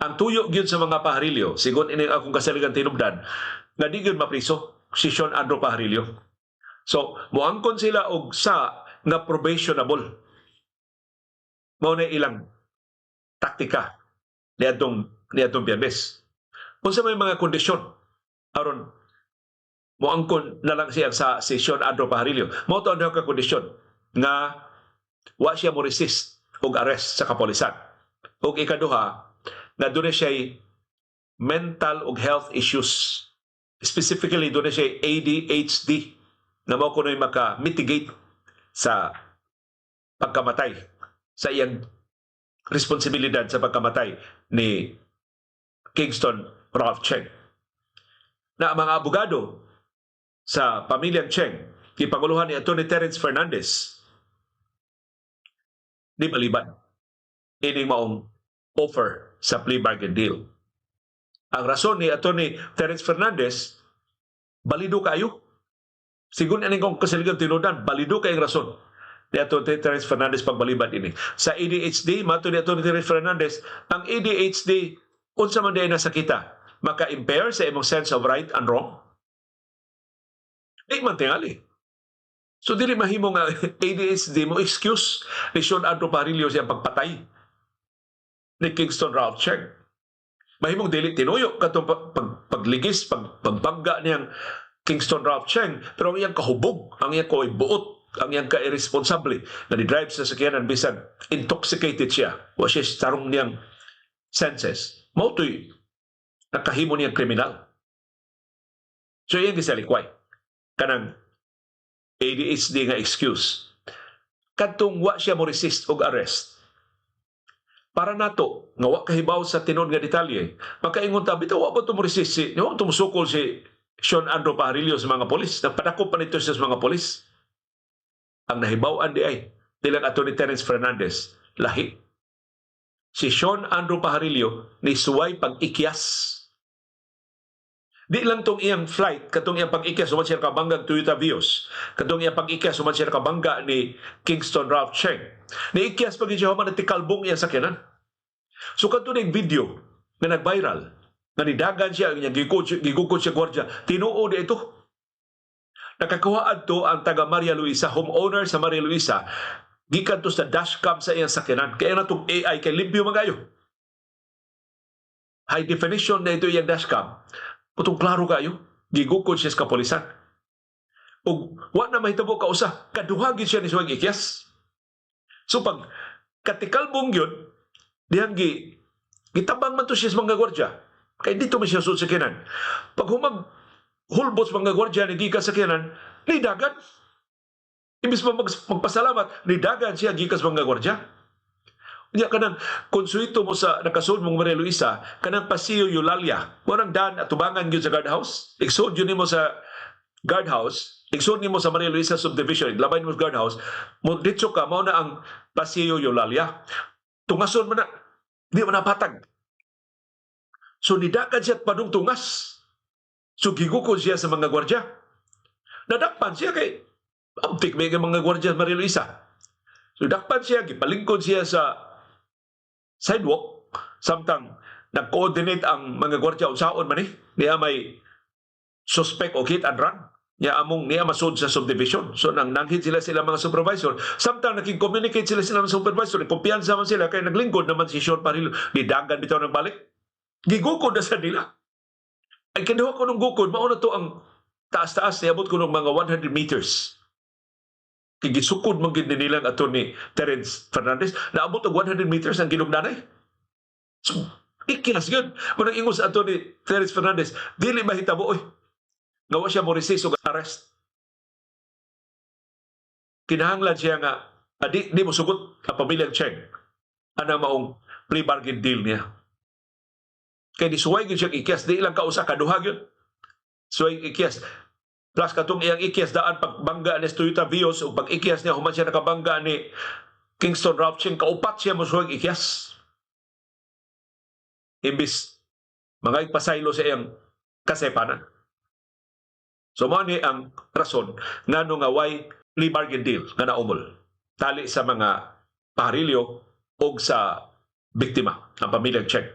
Ang tuyo gyud sa mga Pajarillo, sigon ini akong kasaligan tinubdan, nga di gyud mapriso si Sean Andrew Pajarillo. So, moangkon sila og sa nga probationable. Mao na ilang taktika niadtong Biyernes. Unsa may mga kondisyon aron moangkon na lang siya sa si Sean Andrew Pajarillo? Mao to ang duha ka kondisyon: nga wa siya mo resist og arrest sa kapolisan. Ug ikaduha, nga duna siya mental ug health issues. Specifically, duna siya ADHD na mao kuno'y maka-mitigate sa pagkamatay, sa iyang responsibilidad sa pagkamatay ni Kingston Ralph Cheng. Na ang mga abogado sa pamilyang Cheng, gipanguluhan ni Atty. Terence Fernandez, di maliban ining maong offer sa plea bargain deal. Ang rason ni Atty. Terence Fernandez, balido kayo. Sigon aning kong kasaligan tinudan, balido kay rason ni Atty. Terence Fernandez pagbalibad ini. Sa ADHD, mato ni Atty. Terence Fernandez, ang ADHD, unsa man diay na sakita, maka-impair sa imong sense of right and wrong? Di man tingali. So dili mahimo nga ADHD mo excuse ni Sean Andrew Pajarillo siyang pagpatay ni Kingston Ralph Cheng. Mahimong dili tinuyo katong pagligis, pagbangga niyang Kingston Ralph Cheng, pero ang iyang kahubog, ang iyang buot, ang iyang ka-irresponsable na di-drive sa sakyanan bisan intoxicated siya, wa siya tarong niyang senses. Mao to'y nakahimo niyang kriminal. So iyang gisalikway kanang ADHD nga excuse. Kadtong wa siya mo resist og arrest, para nato nga wa kahibaw sa tinuod nga detalye, makaingon ta, bitaw wa ba to mo resist si, wa to mosukol si Sean Andrew Pajarillo sa mga polis? Nagpadakop pa nito siya sa mga polis. Ang nahibaw-an di ay nilang Atty. Terence Fernandez, lahi. Si Sean Andrew Pajarillo ni suway pag-ikyas. Di lang tong iyang flight, katong iyang pag-ikyas human siya kabangga Toyota Vios, katong iyang pag-ikyas human siya kabangga ni Kingston Ralph Cheng. Niikyas pag siya human tikalbong iyang sakyanan. So kadto ning video nga nag-viral, nga nidagan siya, nga gigukod siya gwardiya, tinuod ito. Nakakuha adto ang taga Maria Luisa, homeowner sa Maria Luisa, gikan to sa dashcam sa iyang sakyanan. Kaya na itong AI kay limpyo magayo. High definition na ito iyang dashcam. Putong klaro kayo, gigukod siya sa kapolisan. Ug wa na mahitabo kausa, kaduha gid siya ni suwag ikyas. So pag katikalbong yun, dihang gitabang man to siya sa mga gwardiya. Kay dito man siya sud sa sakyanan. Pag humag hulbot sa mga gwardiya ni gikan sa sakyanan, nidagan. Imbis pa magpasalamat, nidagan siya gikan sa mga gwardiya. Unya kanang konsuito mo sa nakasud mong Maria Luisa, kanang Paseo Eulalia, walang daan atubangan gyud sa guardhouse. Igsud yun nimo sa guardhouse, igsud nimo sa Maria Luisa subdivision, labay nimo sa guardhouse, mo ditso ka, mao na ang Paseo Eulalia. Tungason man na, di man napatag. So nidagan siya at padung tungas. So gigukod siya sa mga gwardiya. Nadakpan siya kay abtik may mga gwardiya sa Maria Luisa. So dakpan siya, gipalingkod siya sa sidewalk samtang nag-coordinate ang mga gwardiya unsaon man ni niya may suspect o hit and run niya among niya masud sa subdivision. So nang nanghid sila sila mga supervisor, samtang naging-communicate sila sila mga supervisor, kumpiyansa man sila kay naglingkod naman si Sean Parillo. Nidagan bitaw ng balik, gigukod na sa nila. Ay kinuha ko ng gukod, mao na to ang taas-taas, niabot ko ng mga 100 meters. Kay gisukod man gid ni nilang ato ni Terence Fernandez, naabot og 100 meters ang ginugdanay. So, ikilas yun. Munang ingon sa ato ni Terence Fernandez, dili mahitabo oy nga wa siya mo resist og arrest. Kinahanglan siya nga di mo sugot ang pamilyang Cheng ana maong plea bargain deal niya. Kay nisuway gyud siya ikyas, di lang kausa, kaduha gyud. Suway ikyas. Plus katong iyang ikyas daan pagbangga ni Toyota Vios ug pag ikyas niya human siya nakabangga ni Kingston Ralph Cheng, kaupat siya mo suway ikyas. Imbis mga ipasaylo sa iyang kasepanan. So mao ni ang rason ngano nga way plea bargain deal nga naumol tali sa mga Pajarillo og sa biktima, ang pamilyang Cheng.